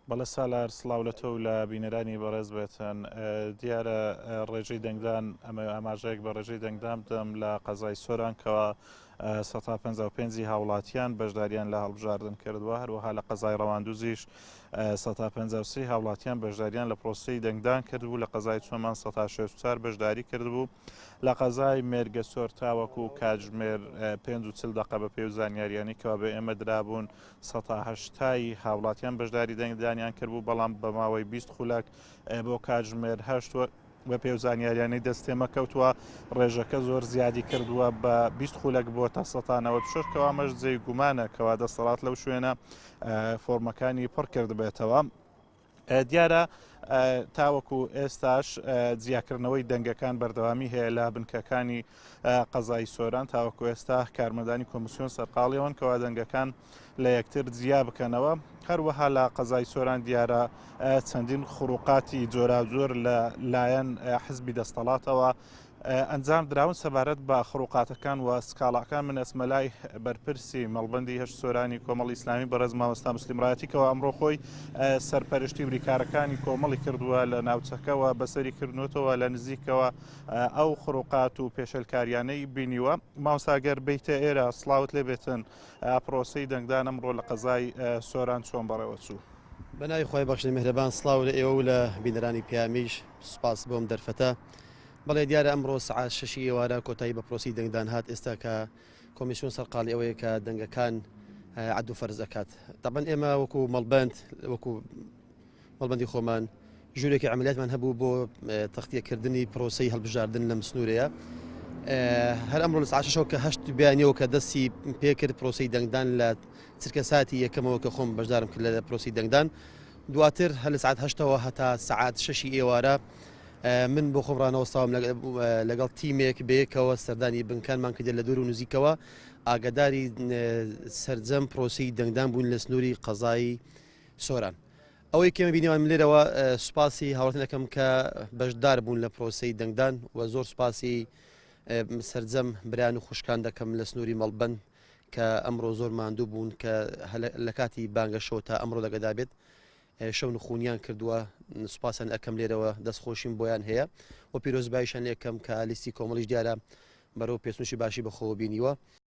بەڵێ سالار سڵاو لە تۆ و لە بینەرانی بەڕێز بێتن. دیارە ڕێژەی دەنگدان ئەمە ئاماژەیەک بە ڕێژەی دەنگدان بدەم لە قەزای سۆران کەوا 55 هاوڵاتیان بەشداریان لە هەڵبژاردن کردووە هەروەها لە قەزای ڕەواندوزیش 53 هاوڵاتیان بەشداریان لە پرۆسەی دەنگدان کردبوو لە قەزای چۆمان 64 بەشداری کردبوو لە قەزای مێرگەسۆر تاوەکو کاتژمێر 5 دقە بە پێ و زانیاریانی کەوا بە ئێمە درابوون 80% ی هاوڵاتیان بەشداری دەنگدانیان کردبوو، بەڵام بە ماوەی 20 خولەک بۆ کاتژمێر هەشت بە پێ و زانیاریانەی دەست ئێمە کەوتووە ڕێژەکە زۆر زیادی کردووە بە 20 خولەک بۆ تا 96% کەوا ئەمەش جێی گومانە کەوا دەسەڵات لەو شوێنە فۆرمەکانی پڕ کردبێتەوە. دیارە تاوەکو ئێستاش جیاکردنەوەی دەنگەکان بەردەوامی هەیە لە بنکەکانی قەزای سۆران تاوەکو ئێستا کارمەندانی کۆمیسیۆن سەرقاڵیەوەن کەوا دەنگەکان لە یەکتر جیا بکەنەوە هەروەها لە قەزای سۆران دیارە چەندین خروقاتی جۆراوجۆر لە لایەن حزبی دەستەڵاتەوە ئەنجام دراون سەبارەت بە خروقاتەکان و سکاڵاکان من ئەچمە لای بەرپرسی مەڵبەندی هەشت سۆرانی کۆمەڵی ئیسلامی بەڕێز مامۆستا مسلیم ڕایەتی کەەوە ئەمڕۆ خۆی سەرپەرشتی بریکارەکانی کۆمەڵی کردووە لە ناوچەکەوە بەسەری کردنەوەتەوە لە نزیکەوە ئەو خروقات و پێشلکاریانەی بینیوە مامۆستا گەر بیتە ئێرە سڵاوت لێ بێتن پرۆسەی دەنگدان ئەمڕۆ لە قەزای سۆران چۆن بەڕێوە چوو؟ بەناوی خوای بەخشندەی میهرەبان سڵاو لە ئێوە و لە بینەرانی پەیامیش سوپاس بۆم دەرفەتە بەڵێ دیارە ئەمڕۆ سەعات شەشی ئێوارە کۆتایی بە پرۆسی دەنگدان هات ئێستا کە کۆمیسیۆن سەرقاڵی ئەوەیە کە دەنگەکان عەد و فەرز ئەکات تەبەن ئێمە وەکو مەڵبەند وەکو مەڵبەندی خۆمان ژوورێکی عملیاتمان هەبوو بۆ تەختیەکردنی پرۆسی هەڵبژاردن لەم سنوورەیە هەر ئەمڕۆ لە ساعت شەشەوە کە هەشت بیانیەوە کە دەستی پێکرد پرۆسی دەنگدان لە چرکە ساتی یەکەمەوە کە خۆم بەشدارم کرد لە پرۆسی دەنگدان دواتر هەر لە ساعت هەشتەوە هەتا سەعات شەشی ئێوارە من بۆ خۆم ڕانەوەستاوم لەگەڵ تیمێک بەیەکەوە سەردانی بنکانمان کردە لە دوور و نزیکەوە ئاگاداری سەرجەم پرۆسی دەنگدان بوون لە سنووری قەزای سۆران. ئەوەی کێمە بینیوان من لێرەوە سوپاسی هاوڵاتیان دەکەم کە بەشدار بوون لە پرۆسەی دەنگدان و زۆر سوپاسی سەرجەم برایان و خوشکان دەکەم لە سنووری مەڵبەند کە ئەمڕۆ زۆر ماندوو بوون کە لە کاتی بانگەشەوە تا ئەمڕۆ لەگەدا بێت شەو نخونیان کردووە سوپاسیان ئەکەم لێرەوە دەستخۆشیم بۆیان هەیە و پیرۆزبایشان لێکەم کە لیستی کۆمەڵیش دیارە بەرەو پێچنوشی باشی بەخۆوە بینیوە.